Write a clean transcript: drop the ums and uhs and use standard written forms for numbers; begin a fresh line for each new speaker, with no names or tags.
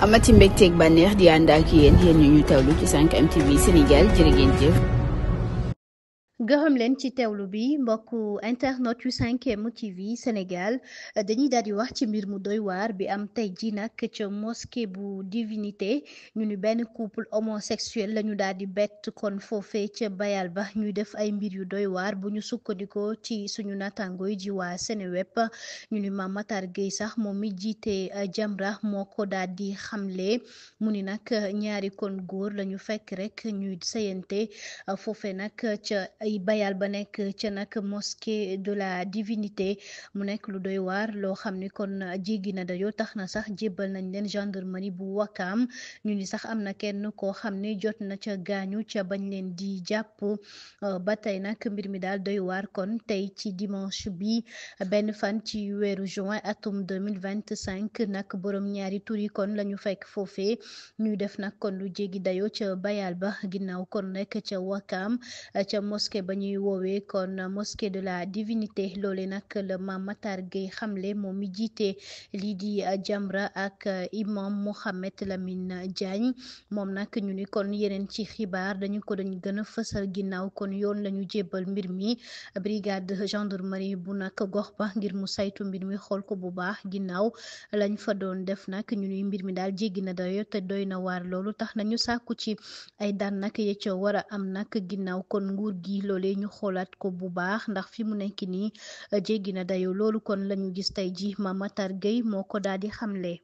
amati mbégteeg bànneex di ànd ak yéen ñu ñu teewlu ci 5M TV Sénégal jërë ngeen jëf.
gërëm leen ci teewlu bi mbokku internet yu 5M TV Sénégal dañuy daal di wax ci mbir mu doy waar bi am tey ji nag ca mosquée bu divinité ñu ni benn couple homosexuel lañu daal di bett kon foofee ca bayal ba ñuy def ay mbir yu doy waar bu ñu sukkandikoo ci suñu natango yi ji waa Seneweb ñu ni Mame Matar Gueye sax moom mi jiite Jamra moo ko daal di xamle mu ni nag ñaari kon góor lañu fekk rek ñuy sëyante foofee nag ca bayal ba nekk ca nag mosquée de la divinité mu nekk lu doy waar loo xam ni kon jéggi na dayoo tax na sax jébbal nañ leen gendarmerie bu Wakaam ñu ni sax am na kenn koo xam ne jot na ca gaañu ca bañ leen di jàpp ba tey nag mbir mi daal doy waar kon tey ci dimanche bi benn fan ci weeru juin atum 2025 nag borom ñaari tur yi kon la ñu fekk foofee ñuy def nag kon lu jéggi dayoo ca bayal ba ginnaaw kon rek ca Wakaam ca mosquée ba ñuy woowee kon mosquée de la divinité loole nag la Mame Matar Gueye xamle moom mi jiite lii di Jamra ak imam Mohamed Lamine Diagne moom nag ñu ni kon yeneen ci xibaar dañu gën a fësal ginnaaw kon yoon lañu jébbal mbir mi brigade gendarmerie bu nag gox ba ngir mu saytu mbir mi xool ko bu baax ginnaaw lañ fa doon def nag ñu ni mbir mi daal jéggi na dayo te doy na waar loolu tax nañu sàkku ci ay daan nag ya ca war a am nag ginnaaw kon nguur gi loolee ñu xoolaat ko bu baax ndax fi mu nekk nii jéggi na dayo loolu kon lañu gis tey ji Mame Matar Gueye moo ko daal di xamle.